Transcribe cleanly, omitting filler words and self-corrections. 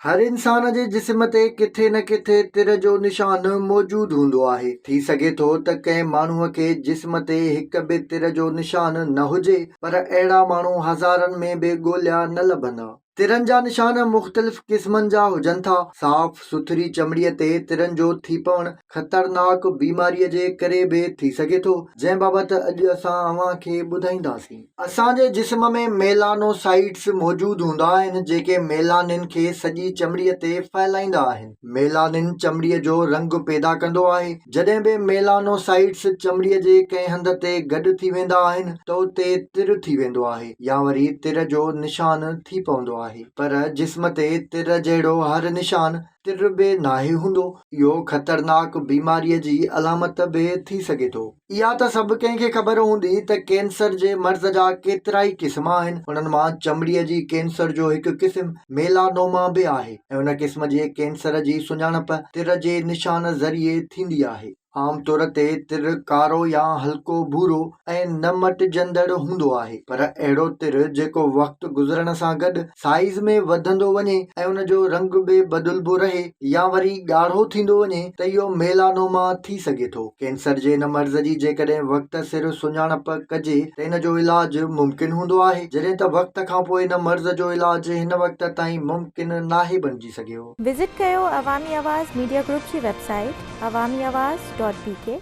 هر انسان جي جسم تي ڪٿي نه ڪٿي تر جو نشان موجود هوندو آهي. ٿي سگهي ٿو ته ڪنهن ماڻهوء کي جسم تي هڪ به تر جو نشان نه هجي پر اهڙا ماڻهو هزارن ۾ به ڳوليا نه لڀندا. ترن جا نشان مختلف قسمن جا هجن ٿا. صاف سٿري چمڙيء تي ترن جو ٿي پوڻ خطرناڪ بيماريء جي ڪري به ٿي سگهي ٿو، جنهن بابت اڄ اسان اوهان کي ٻڌائينداسين. اسان جي جسم ۾ ميلانوسائيٽس موجود هوندا آهن جيڪي ميلانين کي سڄي چمڙيء تي ڦهلائيندا آهن. ميلانين چمڙيء جو رنگ پيدا ڪندو آهي. جڏهن به ميلانوسائيٽس چمڙيء جي ڪنهن هنڌ تي گڏ ٿي ويندا آهن ته اتي تر ٿي ويندو آهي يا وري تر جو نشان ٿي پوندو آهي. پر جسم تي تر جهڙو هر نشان تر به ناهي هوندو. اهو خطرناڪ بيماريء جي علامت به ٿي سگهي ٿو. اها ته سڀ ڪنهن کي خبر هوندي ته ڪينسر جي مرض جا ڪيترائي قسم آهن، انهن مان چمڙيء جي ڪينسر جو هڪ قسم ميلانوما به آهي ۽ ان قسم جي ڪينسر جي سڃاڻپ تر جي نشان ذريعي ٿيندي آهي. عام طور تي تر ڪارو يا هلڪو ڀورو ۽ نه مٽجندڙ هوندو آهي، پر اهڙو تر جيڪو وقت گذرڻ سان گڏ سائيز ۾ وڌندو وڃي ۽ ان جو رنگ به بدلبو رهي يا وري ڳاڙهو ٿيندو وڃي ته اهو ميلانوما ٿي سگهي ٿو. ڪينسر جي ان مرض جي جيڪڏهن وقت سر سڃاڻپ ڪجي ته ان جو علاج ممڪن هوندو آهي، جڏهن ته وقت کانپوء ان مرض جو علاج هن وقت تائين ممڪن ناهي بڻجي سگهيو. وزٽ ڪيو عوامي آواز ميڊيا گروپ جي website Awami Awaz dot B K.